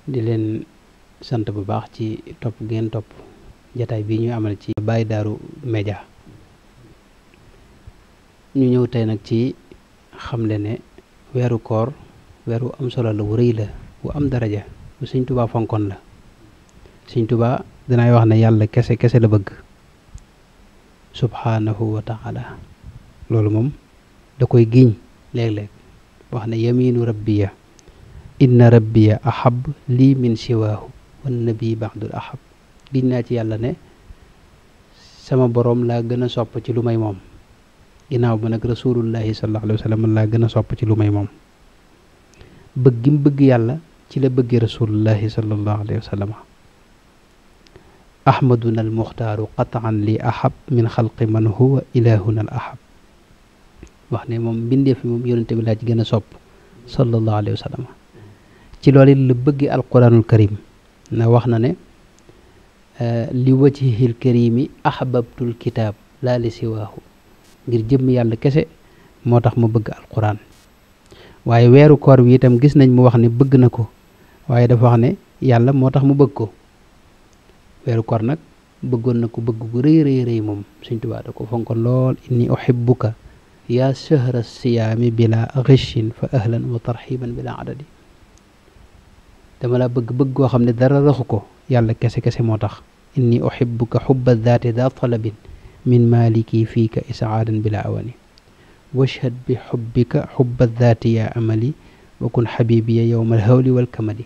di leen sant bu baax ci topp ngeen topp jataay bii ñuy amal ci Baye Darou Média ñu ñëw tey nag ci xamle ne weeru koor weeru am solo la wu rëy la wu am daraja bu Sëñ Tuubaa fonkoon la Sëñ Tuubaa dinaay wax ne yàlla kese kese la bëgg subhanahu wa taala loolu moom da koy giñ léeg-léeg wax ne yaminu rabbiya inna rabbiya ahab lii min siwaahu wan nabi baxdul ahab giñ naa ci yàlla ne sama boroom laa gën a sopp ci lu may moom ginnaaw ba nag rasulullahi sallallahu alayhi wa sallam laa gën a sopp ci lu may moom bëgg gi mu bëgg yàlla ci la bëgg rasulullahi sallallahu alayhi wa sallam ahmaduna al muxtaaru qataan li ahab min xalqi man huwa ilahuna al ahab wax ne moom mbindeef fi moom yonente bi laa ci gën a sopp sallallahu alayhi wa sallam ci loolu la bëgg alquranul karim na wax na ne li wajhihil karimi ahbabtul kitaab laa li siwaahu ngir jëmm yàlla kese moo tax mu bëgg alquran waaye weeru koor wi itam gis nañ mu wax ne bëgg na ko waaye dafa wax ne yàlla moo tax mu bëgg ko weeru koor nag bëggoon na ko bëgg gu rëy rëy rëy moom Sëñ Tuubaa da ko fonkoon lool inni uhibbuka yaa shahra siyaami bila ghishin fa ahlan wa tarxiban bila adadi dama la bëgg goo xam ne dara raxu ko yàlla kese kese moo tax inni uhibbuka xubba daati daa talabin min maliki fiika isaadan bila awani washhad bi xubbika xubba daati yaa amali wa kun xabibiya yowma alhawli walkamali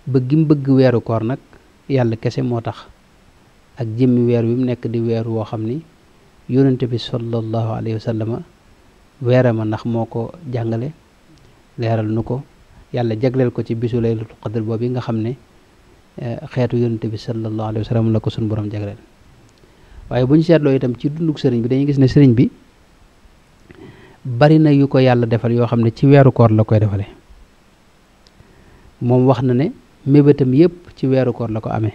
bëggim bëgg weeru koor nag yàlla kese moo tax ak jëmmi weer wi mu nekk di weer woo xam ni yonente bi sallallahu alayhi wa sallama weerama ndax moo ko jàngale leeral nu ko yàlla jagleel ko ci bisu laylatul qadr boobu nga xam ne xeetu yonente bi sallallahu alayhi wa sallam la ko suñu borom jagleel waaye bu ñu seetloo itam ci dunduk sëriñ bi dañuy gis ne sëriñ bi bari na yu ko yàlla defal yoo xam ne ci weeru koor la koy defale moom wax na ne mébétam yépp ci weeru koor la ko amee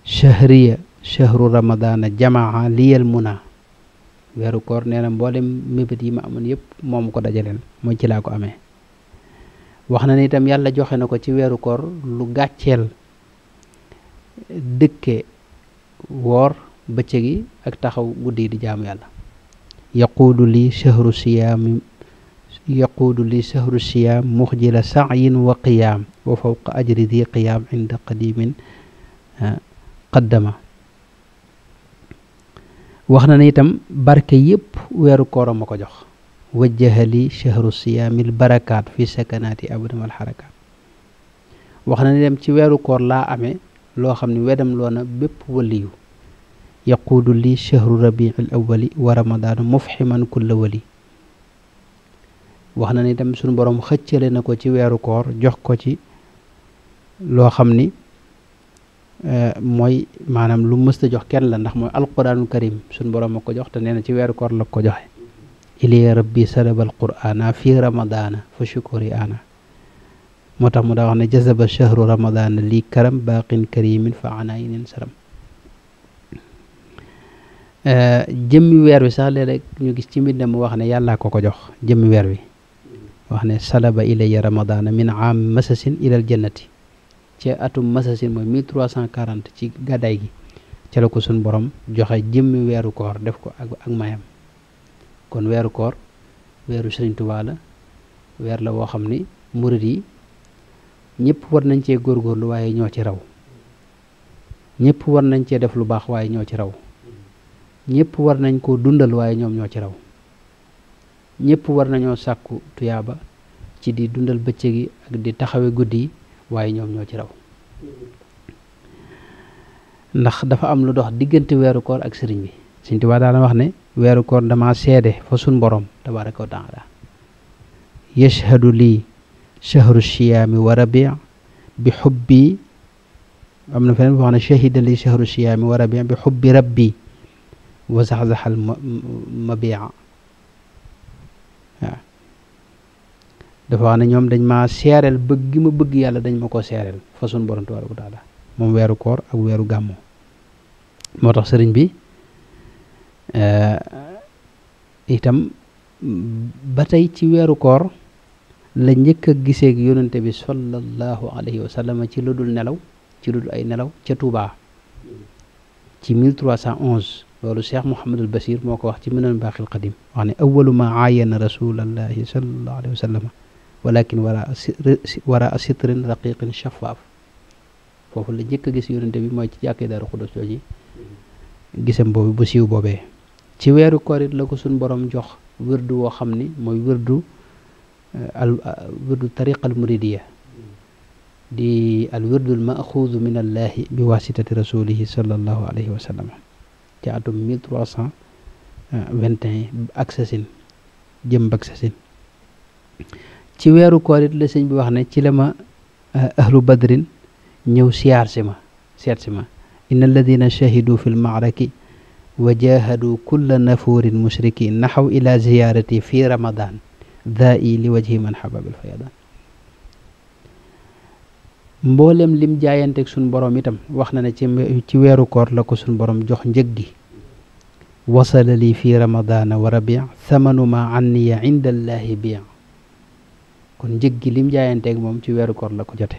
shahriya shahru ramadana jamaa liyal muna weeru koor nee na mboolem mébét yi ma amoon yépp moom ko dajaleel mooy ci laa ko amee wax na ne itam yàlla joxe na ko ci weeru koor lu gàcceel dëkke woor bëccëg yi ak taxaw guddi yi di jaamu yàlla yaquudu li shahru siyaam muxjila sa'yin wa qiyaam wa fawqa ajri di qiyaam inda qadimin qaddama wax na ne itam barke yépp weeru koor ma ko jox wajjaha li shahru siyaamil barakaat fi sakanaati abadam al xarakaat wax na ne dem ci weeru koor laa amee loo xam ne wedam loona bépp waliyu yaquudu li shahru rabiil awali wa ramadaanu mufximan kulla wali wax na ni itam suñu borom xëccale na ko ci weeru koor jox ko ci loo xam ni mooy maanaam lu mësta jox kenn la ndax mooy alquranul karim suñu borom a ko jox te nee na ci weeru koor la ko joxe iliya rabbi salaba alqurana fi ramadana fa shukuri ana moo tax mu daa wax ne jazaba shahru ramadana lii karam baqin karimin fa anayinin saram jëmmi weer wi sax léeg-léeg ñu gis ci mbir mu wax ne yàllaa ko jox jëmmi weer wi wax ne salaba ilayya ramadana min aam masasin ilal jannati ci atum masasin mooy 1340 ci gàddaay gi ci la ko suñ borom joxe jëmmi weeru koor def ko ak mayam kon weeru koor weeru Sëriñ Tuubaa la weer la woo xam ni murit yi ñëpp war nañ cee góorgóorlu waaye ñoo ci raw ñëpp war nañ cee def lu baax waaye ñoo ci raw ñëpp war nañ koo dundal waaye ñoom ñoo ci raw ñëpp war nañoo sàkku tuyaaba ci di dundal bëccëg yi ak di taxawe guddi yi waaye ñoom ñoo ci raw ndax dafa am lu dox diggante weeru koor ak sëriñ bi Sëriñ Tuubaa daana wax ne weeru koor dama seede fa sun borom tabaraka wa taala yashhadu lii shahru siyaami wa rabi bi xubbi am na feneen wax ne shahida lii shahru siyaami wa rabi bi xubbi rabbi wa zaxzaxal mabia waaw dafa wax ne ñoom dañ ma seereel bëgg gi ma bëgg yàlla dañ ma ko seereel fa sun borom tabaraka wa taala moom weeru koor ak weeru gàmmu moo tax sëriñ bi itam ba tey ci weeru koor la njëkk a gisee ak yonente bi sallallahu alayhi wa sallam ci lu dul nelaw ci lu dul ay nelaw ca Touba ci 1311 loolu Cheikh Mouhamadul Basir moo ko wax ci Minanul Baaxil Qadim wax ne awalu ma aayana rasulallahi sallallahu alayhi wa sallam walakin wara sitrin raqiqin shafaaf foofu la njëkk a gis yonente bi mooy ci jàkkee Daaru Xudus jooji gisam boobu bu siiw boobee ci weeru koor it la ko suñ borom jox wirdu woo xam ni mooy wirdu wirdu tariqa al muridiya di al wirdu al maxuudu min allahi bi wasitati rasulihi sallallahu alayhi wa sallam ci atum 1321 ak sasin jëm bak sasin ci weeru koor it la sëñ bi wax ne ci la ma ahlu badrin ñëw siyaar si ma seet si ma inna alladina shahidu fi lmaaraki wa jahadu kulla nafuurin mushrikin naxaw ila ziyarati fi ramadan daa i li wajhi man xababil fayadan mboolem lim jaayanteeg suñ borom itam wax na ne ci weeru koor la ko suñ borom jox njëg gi wasala li fi ramadana wa rabi thamanu ma anniya inda allahi bi kon njëg gi lim jaayanteeg moom ci weeru koor la ko jote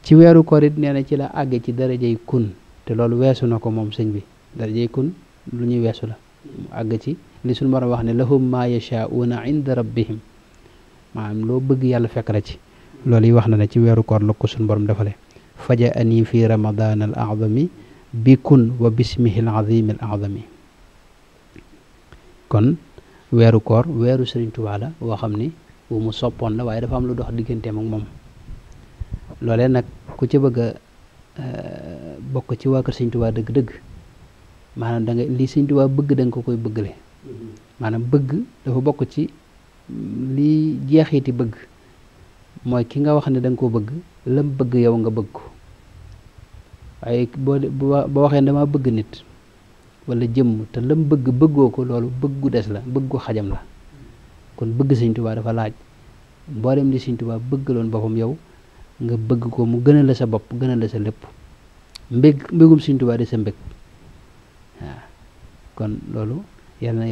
ci weeru koor it nee na ci la àgg ci darajey kun te loolu weesu na ko moom sëñ bi darajey kun lu ñuy weesu la mu àgg ci li suñu borom wax ne lahum ma yashaa'una inda rabbihim maanaam loo bëgg yàlla fekk la ci loolu yi wax na ne ci weeru koor la ko suñu borom defale faja ani fi ramadan al a'zami bi kun wa bismihi al azim al a'zami kon weeru koor weeru Sëriñ Tuubaa la woo xam ni wu mu soppoon la waaye dafa am lu dox digganteem ak moom loolee nag ku ci bëgg a bokk ci waa kër Sëriñ Tuubaa dëgg-dëgg maanaam da nga li Sëriñ Tuubaa bëgg da nga ko koy bëggale maanaam bëgg dafa bokk ci li jeexiti bëgg mooy ki nga wax ne da nga koo bëgg lam bëgg yow nga bëgg ko waaye boo waxee dama bëgg nit wala jëmm te lam bëgg bëggoo ko loolu bëggu des la bëggu xajam la kon bëgg Sëriñ Tuubaa dafa laaj mboolem li Sëriñ Tuubaa bëggaloon boppam yow nga bëgg ko mu gënal la sa bopp gënal la sa lépp mbégum Sëriñ Tuubaa di sa mbég waaw kon loolu yàlla na